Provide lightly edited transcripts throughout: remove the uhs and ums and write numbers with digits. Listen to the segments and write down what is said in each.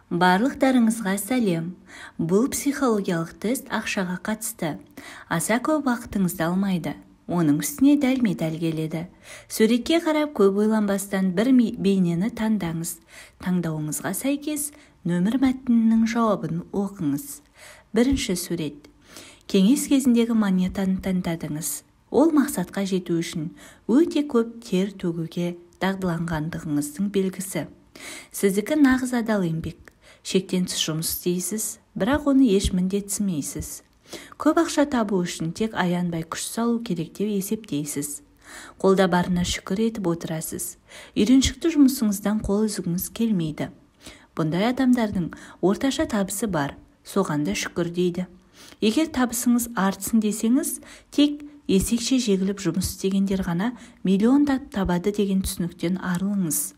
Барлықтарыңызға сәлем. Бұл психологиялық тест ақшаға қатысты. Аса көп уақытыңызды алмайды. Оның үстіне дәлме-дәл келеді. Суретке қарап көп ойланбастан бір бейнені таңдаңыз. Таңдауыңызға сәйкес нөмір мәтінінің жауабын оқыңыз. Бірінші сурет. Кеңес кезіндегі монетаны таңдадыңыз. Ол мақсатқа жету үшін өте көп тер төгуге дағдыланғандығыңыздың белгісі. Сіздікі нағыз адал еңбек. Шектен тыс жұмыс істейсіз, бірақ оны еш міндетсімейсіз. Көп ақша табу үшін тек аянбай күш салу керек деп есептейсіз. Қолда барына шүкір етіп отырасыз. Үйреншікті жұмысыңыздан қол үзгіңіз келмейді. Бұндай адамдардың орташа табысы бар, соған да шүкір дейді. Егер табысыңыз артсын десеңіз, тек есекше жегіліп жұмыс істегендер ғана миллиондап табады деген түсініктен арылыңыз.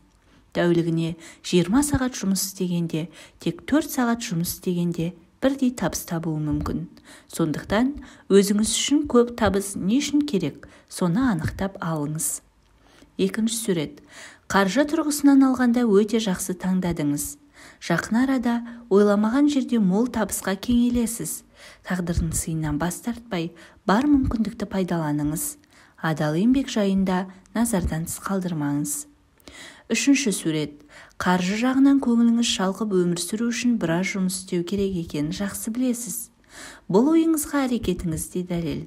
Тәулігіне 20 сағат жұмыс істегенде, тек 4 сағат жұмыс істегенде бірдей табыс табуы мүмкін. Сондықтан өзіңіз үшін көп табыс не үшін керек, соны анықтап алыңыз. Екінші сурет. Қаржы тұрғысынан алғанда өте жақсы таңдадыңыз. Жақын арада ойламаған жерде мол табысқа кенелесіз. Тағдырдың сыйынан бас тартпай, бар мүмкіндікті пайдаланыңыз. Адал еңбек жайында назардан тыс қалдырмаңыз. Үшінші сурет. Қаржы жағынан көңіліңіз шалқып өмір сүру үшін біраз жұмыс істеу керек екенін жақсы білесіз. Бұл ойыңызға әрекетіңіз де дәлел.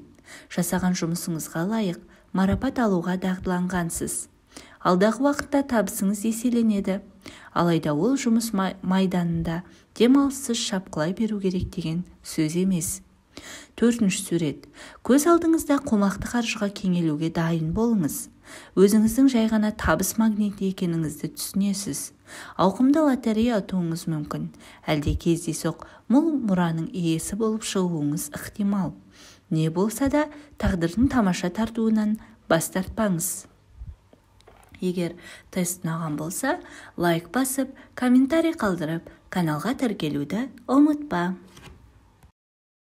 Жасаған жұмысыңызға лайық марапат алуға дағдыланғансыз. Алдағы уақытта табысыңыз еселенеді. Алайда ол жұмыс майданында демалыссыз шапқылай беру керек деген сөз емес. Төртінші сурет. Көз алдыңызда қомақты қаржыға кенелуге дайын болыңыз. Өзіңіздің жай ғана табыс магниті екеніңізді түсінесіз. Ауқымды лотерея ұтуыңыз мүмкін. Әлде кездейсоқ мол мұраның иесі болып шығуыңыз ықтимал. Не болса да тағдырдың тамаша тартуынан бас тартпаңыз. Егер тест ұнаған болса, лайк басып, комментарий қалдырып, каналға тіркелуді ұмытпа.